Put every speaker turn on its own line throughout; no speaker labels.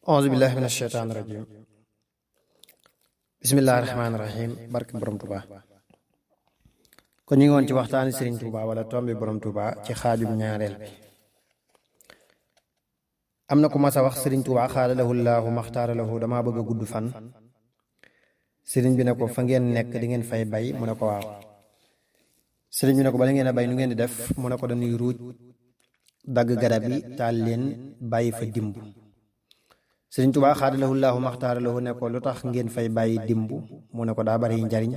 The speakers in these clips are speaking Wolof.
auzu billahi min asheytaani rajim bismillahi rahmaani rahim barke borom Tuuba. kon ñu ngi woon ci waxtaani Sëriñ Tuuba wala tombi borom Tuuba ci xaajum ñaareel bi. am na ku mas a wax Sëriñ Tuuba xaala lahu llaahu maxtaara lahu damaa bëgg a gudd fan. sëriñ bi ne ko fa ngeen nekk di ngeen fay bay mu ne ko waaw. sëriñ bi ne ko bala ngeen a bay nu ngeen di def mu ne ko dañuy ruuj dagg garab yi taal leen bàyyi fa dimb. Sëriñ Tuubaa xaadalahu llaahu maxtaara lahu ne ko lu tax ngeen fay bàyyi dimb mu ne ko daa bari njariñ.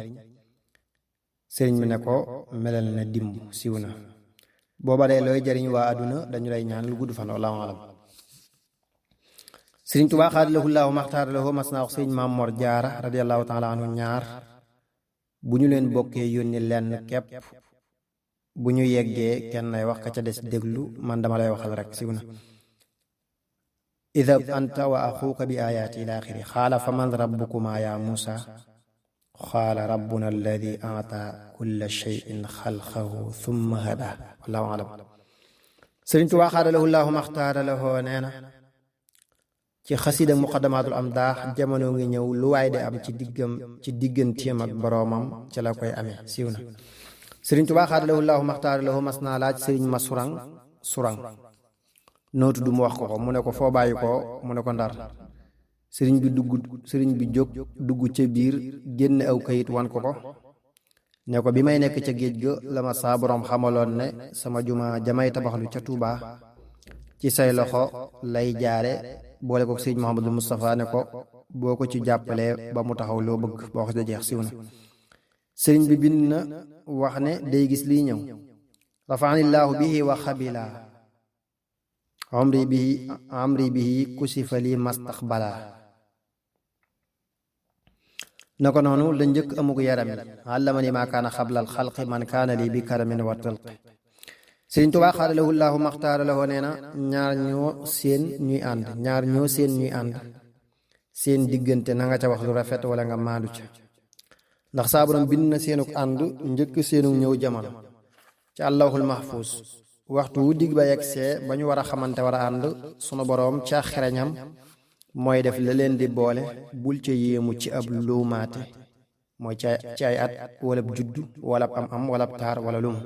sëriñ bi ne ko melal na dimb siw na booba dee looy jariñ waa àdduna dañu lay ñaan lu gudd fan wallaahu alam. Sëriñ Tuubaa xaadalahu llaahu maxtaara lahu mas naa wax sëriñ Maam Mor Jaara radiyallaahu taala anhu ñaar bu ñu leen bokkee yónni lenn képp bu ñu yeggee kenn ay wax ka ca des déglu man dama lay waxal rek siw na idhab anta wa axuuka bi ayaati ila axiri xaala fa man rabbukuma ya Muusa xaala rabbuna alladi ata kulla cheyin xalqahu thumma hada wallahu alam. Sëriñ Tuubaa xaadalahu llaahu maxtaara lahu nee na ci xasida muqaddamatul am daax jamono ngi ñëw lu waay di am ci digganteem ak boroomam ci la koy amee siiw na. Sëriñ Tuubaa xaadalahu llaahu maxtaara lahu mas naa laaj sëriñ ma surang noo tudd mu wax ko mu ne ko foo bàyyi ko mu ne ko Ndar. sëriñ bi jóg dugg ca biir génn aw kayit wan ko ne ko bi may nekk ca géej ga la ma saa boroom xamaloon ne sama juma jamay tabaxlu ca Tuubaa ci say loxo lay jaare boole ko sëriñ Mouhamadou Moustapha ne ko boo ko ci jàppalee ba mu taxaw loo bëgg boo ko ca jeex siw na. sëriñ bi bind na wax ne day gis liy ñëw rafaanillaahu bihi wa xabila amri bihi kusifa li mastaqbala. na ko noonu la njëkk amuk yaram yi àllama ni maa kaana xablal xalqi man kaana lii bi karamin wa talqi. Sëriñ Tuubaa xaadalahu llaahu maxtaara lahu nee na ñaar ñoo seen ñuy ànd seen diggante na nga ca wax lu rafet wala nga maandu ca ndax saa Boroom bind na seenuk ànd njëkk seenuk ñëw jamono ci àllawhul mahfuus. waxtu wu digg ba yegsee ba ñu war a xamante war a ànd sunu boroom ca xereñam mooy def la leen di boole bul ca yéemu ci ab luumaate mooy ci ay at wala juddu wala am wala taar wala lum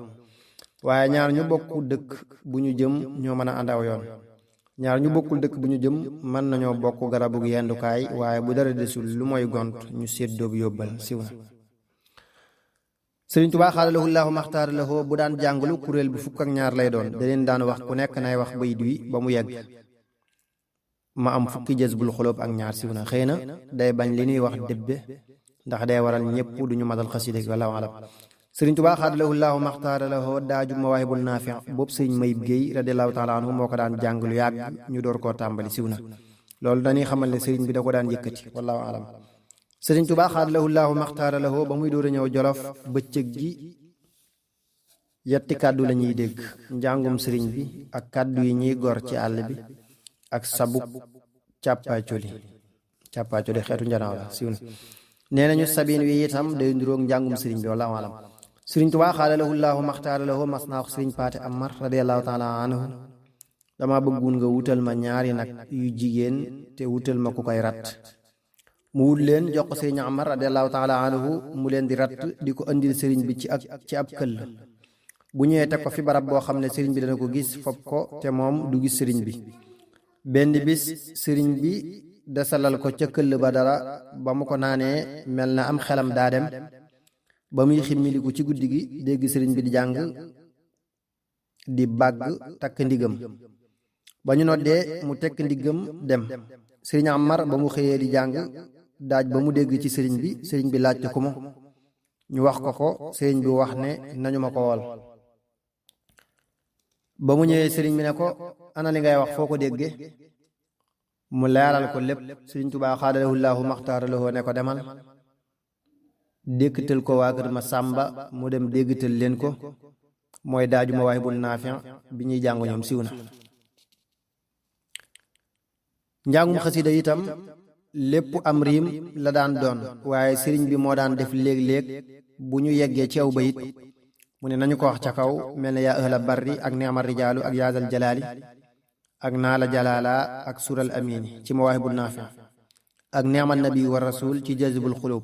waaye ñaar ñu bokk dëkk bu ñu jëm ñoo mën a ànd aw yoon. ñaar ñu bokkul dëkk bu ñu jëm mën nañoo bokk garabu yendukaay waaye bu dara desul lu mooy gont ñu séddoob yóbbal siw na. Sëriñ Tuubaa xaadalahu llaahu maxtaara lahu bu daan jàngalu kuréel bu fukk ak ñaar lay doon da leen daan wax ku nekk nay wax bayit wi ba mu yegg ma am fukki jës bul xulóob ak ñaar siw na. xëy na day bañ li ñuy wax débbe ndax day waral ñëpp duñu matal xasida gi wallaahu alam. Sëriñ Tuubaa xaadalahu llaahu maxtaara lahu daaju mawaahibun naafi boobu sëriñ Mayib Géey radiyallaahu taala anhu moo ko daan jàng lu yàgg ñu door koo tàmbali siw na. loolu dañuy xamal ne sëriñ bi da ko daan yëkkati wallaahu alam. Sëriñ Tuubaa xaadalahu llaahu maxtaara lahu ba muy door a ñëw Jolof bëccëg gi yetti kàddu la ñuy dégg njàngum sëriñ bi ak kàddu yi ñuy gor ci àll bi ak sabuk càppaacoli xeetu njanaaw la siw na. nee nañu sabin wi itam day nduróog njàngum sëriñ bi wallaahu alam. Sëriñ Tuubaa xaadalahu llaahu maxtaara lahu mas naa wax sëriñ Paate Amar radiyallaahu taala anhu dama bëggoon nga wutal ma ñaari nag yu jigéen te wutal ma ku koy rat. mu wut leen jox ko sëriñ Amar radiyallaahu taala anhu mu leen di rat di ko andil sëriñ bi ci ab këll bu ñëwee teg ko fi barab boo xam ne sëriñ bi dana ko gis fopp ko te moom du gis sëriñ bi. benn bis sëriñ bi desalal ko ca këll ba dara ba mu ko naanee mel na am xelam daa dem ba muy ximmiliku ci guddi gi dégg sëriñ bi di jàng di bàgg takk ndigam ba ñu noddee mu tekk ndigam dem. sëriñ Amar ba mu xëyee di jàng daaj ba mu dégg ci sëriñ bi laajte ku mu ñu wax ko sëriñ bi wax ne nañu ma ko wol. ba mu ñëwee sëriñ bi ne ko ana li ngay wax foo ko dégge mu leeral ko lépp. Sëriñ Tuubaa xaadalahu llaahu maxtaara lahu ne ko demal déggtal ko waa kër ma sàmba mu dem déggtal leen ko mooy daaju mawaahibun naafi bi ñuy jàng ñoom siw na. njàngum xasida itam lépp am riim la daan doon waaye sëriñ bi moo daan def léeg-léeg bu ñu yeggee ci aw bayit mu ne nañu ko wax ca kaw mel ne yaa ahla barri ak ni'ma rijaalu ak yaazal jalaali ak naala jalaala ak sural amini ci mawaahibu naafi ak neemal nabi wa rasul ci jazbul xulub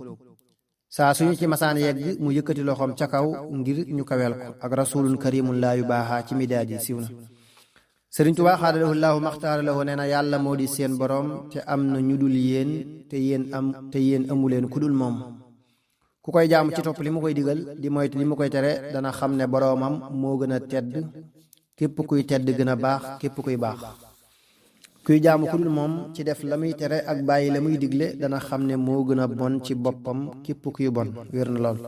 saa suñu ci masaan yegg mu yëkkati loxoom ca kaw ngir ñu kaweel ko ak rasulun karimun laa yu baaxaa ci midaadi siw na Sëriñ Tuubaa xaadalahu llaahu maxtaara lahu nee na yàlla moo di seen boroom te am na ñu dul yéen te yéen amuleen ku dul moom ku koy jaamu ci topp li mu koy digal di moytu li mu koy tere dana xam ne boroomam moo gën a tedd képp kuy tedd gën a baax képp kuy baax kuy jaamu ku dul moom ci def la muy tere ak bàyyi la muy digle dana xam ne moo gën a bon ci boppam képp kuy bon wér na lool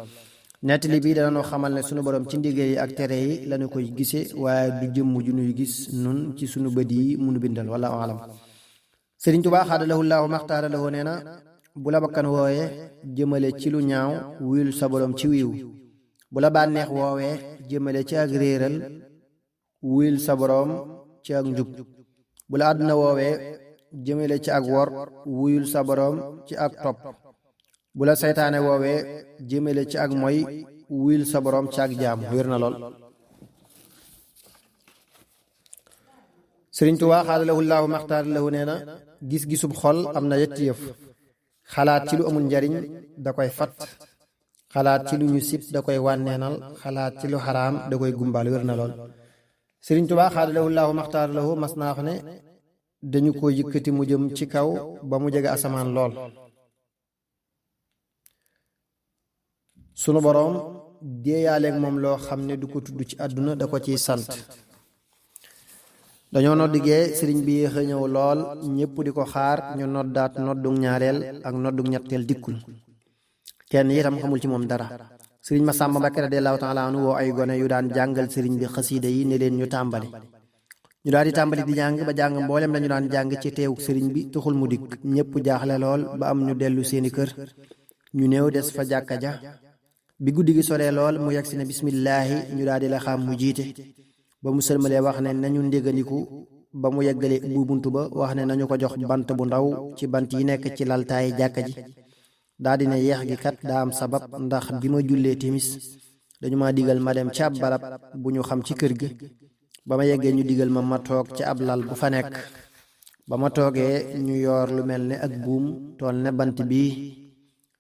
nettali bi dana noo xamal ne sunu borom ci ndigal yi ak tere yi lañu koy gise waaye du jëmm ju nuy gis nun ci sunu bët yi munu bindal wala alam Sëriñ Tuubaa xaadalahu llaahu maxtaara lahu nee na bu la bakkan woowee jëmale ci lu ñaaw wuyul sa borom ci wiiw bu la bànneex woowee jëmale ci ak réeral wuyul sa borom ci ak njub bu la àdduna woowee jëmale ci ak wor wuyul sa borom ci ak topp bu la saytaane woowee jëmale ci ak moy wuyul sa borom ci ak jaamu wér na lool Sëriñ Tuubaa xaadalahu llaahu maxtaara lahu nee na gis-gisub xol am na yetti yëf xalaat ci lu amul njariñ da koy fat xalaat ci lu ñu sib da koy wànneenal xalaat ci lu xaraam da koy gumbal wér na lool Sëriñ Tuubaa xaadalahu llaahu maxtaara lahu mas naa wax ne dañu ko yëkkati mu jëm ci kaw ba mu jege asamaan lool sunu boroom déeyaaleeg moom loo xam ne du ko tudd ci àdduna da ko ciy sant dañoo noddigee sëriñ bi yéex a ñëw lool ñépp di ko xaar ñu noddaat noddug ñaareel ak noddug ñetteel dikkul kenn itam xamul ci moom dara sëriñ Masamba Mbakke radiyallaahu taala anhu woo ay gone yu daan jàngal sëriñ bi xasiida yi ne leen ñu tàmbali ñu daal di tàmbali di jàng ba jàng mboolem lañu daan jàng ci teewuk sëriñ bi tuxul mu dikk ñépp jaaxle lool ba am ñu dellu seeni kër ñu néew des fa jàkka ja bi guddi gi soree lool mu yegsi ne bismillaahi ñu daal di la xam mu jiite ba mu sëlmalee wax ne nañu ndégandiku ba mu yeggalee ubbu buntu ba wax ne nañu ko jox bant bu ndaw ci bant yi nekk ci laltaayi jàkka ji daal di ne yeex gi kat daa am sabab ndax bi ma jullee timis dañu ma digal ma dem ci ab barab bu ñu xam ci kër gi ba ma yeggee ñu digal ma toog ci ab lal bu fa nekk ba ma toogee ñu yoor lu mel ne ak buum tool ne bant bii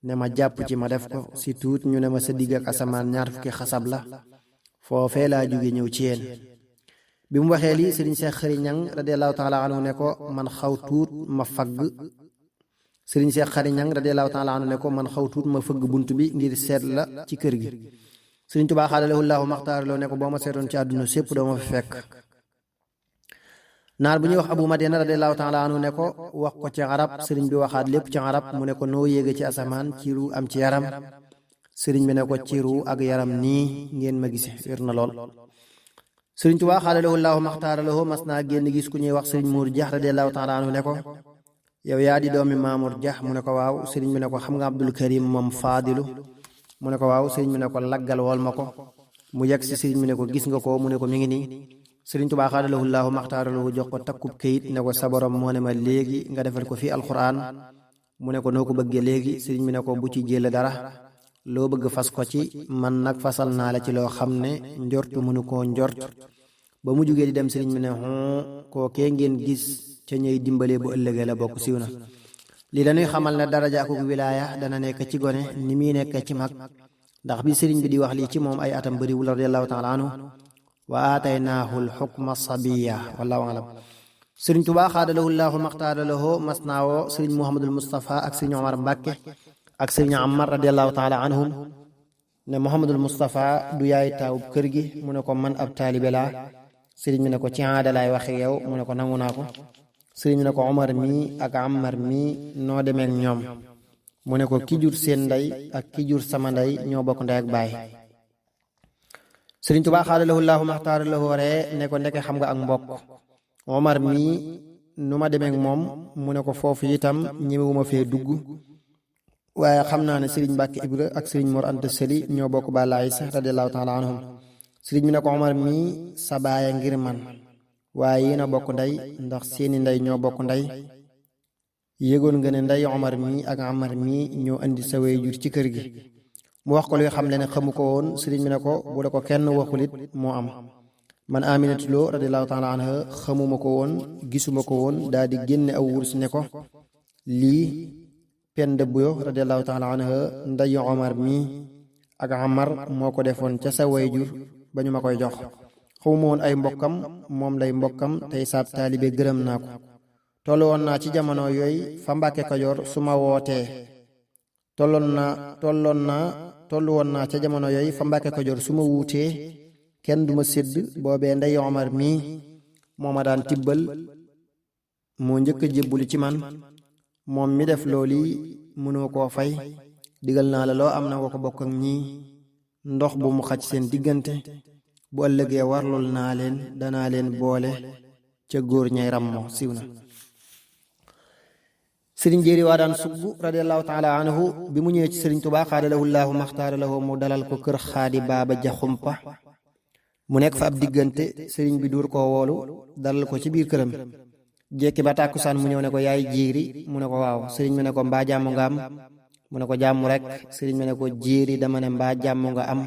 ne ma jàpp ci ma def ko si tuut ñu ne ma sa digg ak asamaan 20 xasab la foofee laa jóge ñëw ci yéen bi mu waxee lii sëriñ Seex Xari Ñaŋ radiyallaahu taala anhu ne ko man xaw tuut ma fagg sëriñ Seex Xari Ñaŋ radiyallaahu taala anhu ne ko man xaw tuut ma fëgg bunt bi ngir seet la ci kër gi sëriñ Tuubaa xaadalahu llaahu maxtaara lahu ne ko boo ma seetoon ci àdduna sépp doo ma fi fekk naar bu ñuy wax Abu Madina radiyallaahu taala anhu ne ko wax ko ci arab sëriñ bi waxaat lépp ci arab mu ne ko noo yéege ci asamaan ci ru am ci yaram sëriñ bi ne ko ci ru ak yaram nii ngeen ma gise wér na lool sëriñ Tuubaa xaadalahu llaahu maxtaara lahu mas naa génn gis ku ñuy wax sëriñ Muur Jax radiyallaahu taala anhu ne ko yow yaa di doomi Maamur Jax mu ne ko waaw sëriñ bi ne ko xam nga Abdul Karim moom Faadilu mu ne ko waaw sëriñ bi ne ko laggal wool ma ko mu yegg si sëriñ bi ne ko gis nga ko mu ne ko mi ngi nii sëriñ Tuubaa xaadalahu llaahu maxtaara lahu jox ko takkub kayit ne ko sa borom moo ne ma léegi nga defal ko fii alquran mu ne ko noo ko bëggee léegi sëriñ bi ne ko bu ci jële dara loo bëgg fas ko ci man nag fasal naa la ci loo xam ne njortu mënu koo njort ba mu jugee di dem sëriñ bi ne koo kee ngeen gis ca ñëy dimbalee bu ëllëgee la bokk siiw na lii dañuy xamal ne daraja ak wilaaya dana nekk ci gone ni muy nekk ci mag ndax bi sëriñ bi di wax lii ci moom ay atam bëriwul radiyallaahu taala anhu wa aataynaahu lxukma sabiya wallaahu alam sëriñ Tuubaa xaadalahu llaahu maxtaara lahu mas naawoo sëriñ Muhammadul Mustafa ak sëriñ Omar Mbàkke ak sëriñ Ammar radiyallaahu taala anhum ne Muhammadul Mustafa du yaay taawub kër gi mu ne ko man ab taalibe laa sëriñ bi ne ko ci aada laay waxe yow mu ne ko nangu naa ko sëriñ bi ne ko Omar mii ak Ammar mii noo demeek ñoom mu ne ko ki jur seen ndey ak ki jur sama ndey ñoo bokk ndey ak baay sëriñ Tuubaa xaadalahu llaahu maxtaara lahu ree ne ko ndeke xam nga ak mbokk Omar mii nu ma demeek moom mu ne ko foofu itam ñemewuma fee dugg waaye xam naa ne sëriñ Mbàkke Ibra ak sëriñ Mor Anta Sali ñoo bokk bàllaay sax radiyallaahu taala anhum sëriñ bi ne ko Omar mii sa baaya ngir man waaye yéen a bokk ndey ndax seeni ndey ñoo bokk ndey yégoon nga ne ndey Omar mii ak Ammar mii ñoo indi sa waajur ci kër gi mu wax ko luy xam le ne xamu ko woon sëriñ bi ne ko bu la ko kenn waxulit moo am man Aminatu Lo radiyallahu taala anha xamuma ko woon gisuma ko woon daa di génne aw wurus ne ko lii Penda Buyo radiyallahu taala anha ndayu Omar mi ak Amar moo ko defoon ca sa wayjur ba ñu ma koy jox xawma woon ay mbokkam moom lay mbokkam tey saab taalibe gërëm naa ko tollu woon naa ci jamono yooyu fa Mbàkke Kajoor su ma wootee tollu woon naa ca jamono yooyu fa Mbàkke Kajoor su ma wuutee kenn duma sédd boobee ndey Omar mii moo ma daan tibbal moo njëkk a jébbuli ci man moom mi def loolu mënoo koo fay digal naa la loo am na nga ko bokk ak ñii ndox bu mu xaj seen diggante bu ëllëgee warlul naa leen danaa leen boole ca góor ñay rammoo siiw na. sëriñ jéeri waa daan sugg radiyallahu taala anhu bi mu ñëwee ci sëriñ Tuubaa xaadalahu llaahu maxtaara lahu mu dalal ko kër xaadi baaba jaxumpa mu nekk fa ab diggante sëriñ bi duur koo woolu dalal ko ci biir këram jekki ba tàkkusaan mu ñëw ne ko yaay jéeri mu ne ko waaw sëriñ bi ne ko mbaa jàmm nga am mu ne ko jàmm rek sëriñ bi ne ko jéeri dama ne mbaa jàmm nga am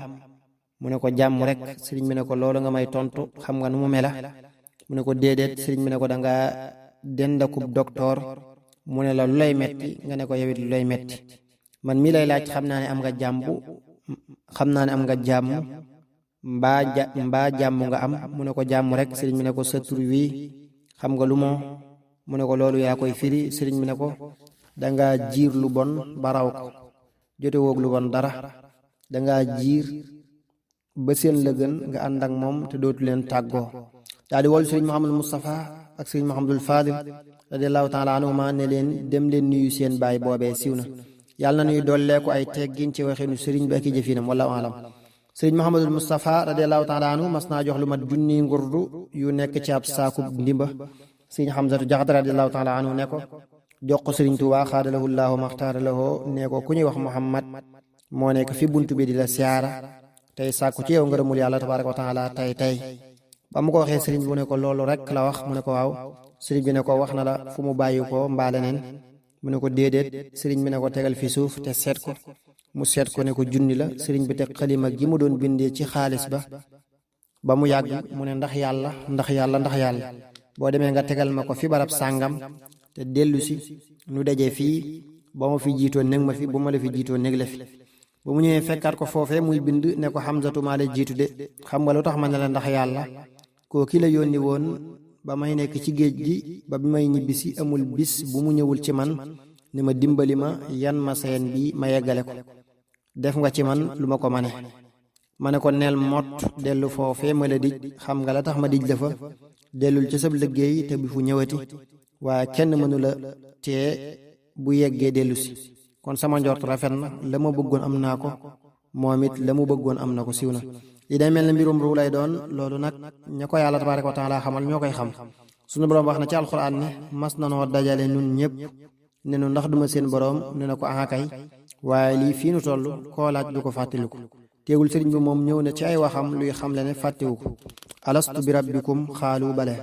mu ne ko jàmm rek sëriñ bi ne ko loolu nga may tontu xam nga nu mu mela mu ne ko déedéet sëriñ bi ne ko danga dendakub doktoor mu ne la lu lay metti nga ne ko yowit lu lay metti man mii lay laaj xam naa ne am nga jàmm mbaa jàmm nga am mu ne ko jàmm rek sëriñ bi ne ko sa tur wi xam nga lu moo mu ne ko loolu yaa koy firi sëriñ bi ne ko danga jiir lu bon baraw ko jote woog lu bon dara danga jiir ba seen la gën nga ànd ak moom te dootu leen tàggoo daal di wolu sëriñ Mouhamadul Moustapha ak sëriñ Mouhamadul Fadil radiyallahu taala anhuma ne leen dem leen nuyu seen baay boobee siiw na yàlla na nuy dollee ko ay teggin ci waxinu sëriñ bi ak i jëfinam wallahu alam sëriñ Mouhamadul Moustapha radiyallahu taala anhu mas naa jox lu mat junni ngurdu yu nekk ci ab saaku ndimba sëriñ Xamsatu Jaxate radiyallahu taala anhu ne ko jox ko sëriñ Tuubaa xaadalahu llaahu maxtaara lahu ne ko ku ñuy wax Muhammad moo nekk fi buntu bi di la siyaara tey sàkku ci yow ngërëmul yàlla tabaaraka wa taala tey ba mu ko waxee sëriñ bi mu ne ko loolu rek la wax mu ne ko waaw sëriñ bi ne ko wax na la fu mu bàyyi ko mbaa leneen mu ne ko déedéet sëriñ bi ne ko tegal fi suuf te seet ko mu seet ko ne ko junni la sëriñ bi teg xalima gi mu doon bindee ci xaalis ba mu yàgg mu ne ndax yàlla boo demee nga tegal ma ko fi barab sàngam te dellu si nu daje fii ba ma fi jiitoo nég ma fi bu ma la fi jiitoo nég la fi ba mu ñëwee fekkaat ko foofee muy bind ne ko Xamsatu maa la jiitu de xam nga lu tax ma ne la ndax yàlla koo ki la yónni woon ba may nekk ci géej gi ba bi may ñibbisi amul bis bu mu ñëwul ci man ne ma dimbali ma yan ma seen bi ma yeggale ko def nga ci man lu ma ko mane ma ne ko neel mott dellu foofee ma la dij xam nga la tax ma dij la fa dellul ci sab liggéey te bu fu ñëwati waaye kenn mënu la tee bu yeggee dellu si kon sama njort rafet na la ma bëggoon am naa ko moom it la mu bëggoon am na ko siiw na li day mel ne mbirum ruu lay doon loolu nag ña ko yàlla tabaaraka wa taala xamal ñoo koy xam sunu boroom wax na ci alxuraan ne mas na noo dajale nun ñëpp ne nu ndax duma seen boroom ne na ko kay waaye lii fii nu toll koo laaj du ko fàttaliku teewul sëriñ bi moom ñëw na ci ay waxam luy xamle ne fàttewu ko alastu bi rabbikum xaalu bale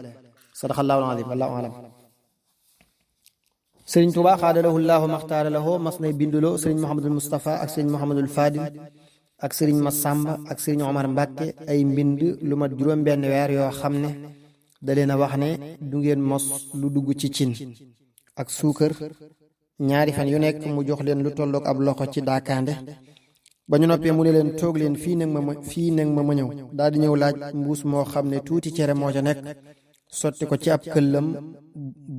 sadaqallaahu al-aziim wallaahu alam sëriñ Tuubaa xaadalahu llaahu maxtaara lahu mas nay binduloo sëriñ Mouhamadul Moustapha ak sëriñ Mouhamadul Fadil ak sëriñ Massamba ak sëriñ Omar Mbàkke ay mbind lu mat juróom-benn weer yoo xam ne da leen a wax ne du ngeen mos lu dugg ci cin ak suukar ñaari fan yu nekk mu jox leen lu tollook ab loxo ci daakaande ba ñu noppee mu ne leen toog leen fii nag ma ñëw daal di ñëw laaj mbuus moo xam ne tuuti cere moo ca nekk sotti ko ci ab këllam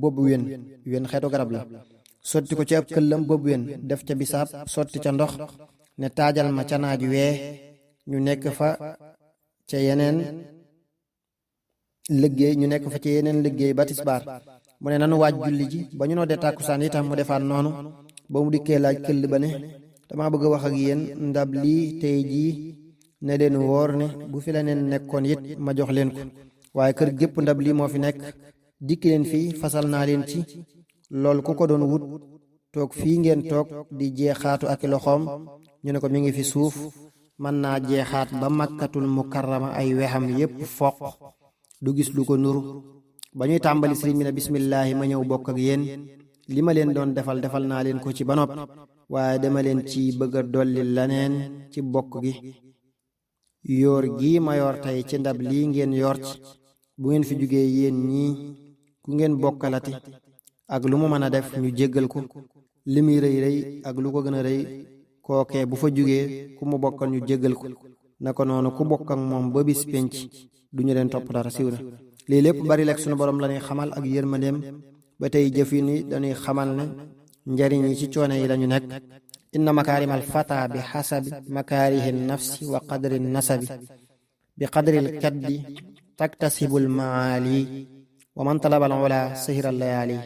boobu wen xeetu garab la sotti ko ci ab këllam boobu wen def ca bisaab sotti ca ndox ne taajal ma ca naaj wee ñu nekk fa ca yeneen liggéey ba tisbaar mu ne nanu waaj julli ji ba ñu noo dee tàkkusaan itam mu defaat noonu ba mu dikkee laaj këll ba ne dama bëgg a wax ak yéen ndab lii tey jii ne leen wóor ne bu fi la neen nekkoon it ma jox leen ko waaye kër gépp ndab lii moo fi nekk dikki leen fii fasal naa leen ci lool ku ko doon wut toog fii ngeen toog di jeexaatu ak loxoom ñu ne ko mi ngi fi suuf mën naa jeexaat ba makkatul mukarrama ay wexam yépp foq du gis lu ko nuru ba ñuy tàmbali sëriñ bi ne bismillaahi ma ñëw bokk ak yéen li ma leen doon defal naa leen ko ci ba nopp waaye dama leen ci bëgg a dolli laneen ci bokk gi yoor gii ma yor tey ci ndab lii ngeen yor ci bu ngeen fi jugee yéen ñii ku ngeen bokkalati ak lu mu mën a def ñu jéggal ko li muy rëy rëy ak lu ko gën a rëy kookee bu fa jugee ku mu bokkal ñu jéggal ko naka noonu ku bokk ak moom ba bis penc duñu leen topp dara. siiw na. lii lépp bari lekk sunu borom la ñuy xamal ak yërmandeem ba tey jëfin yi dañuy xamal ne njariñ yi ci coono yi lañu nekk. inna makaarimal fata bi xasabi makaarihi nafsi wa qadri nasabi bi qadril kaddi taktasibul maali wa man talabal ula sahira layaali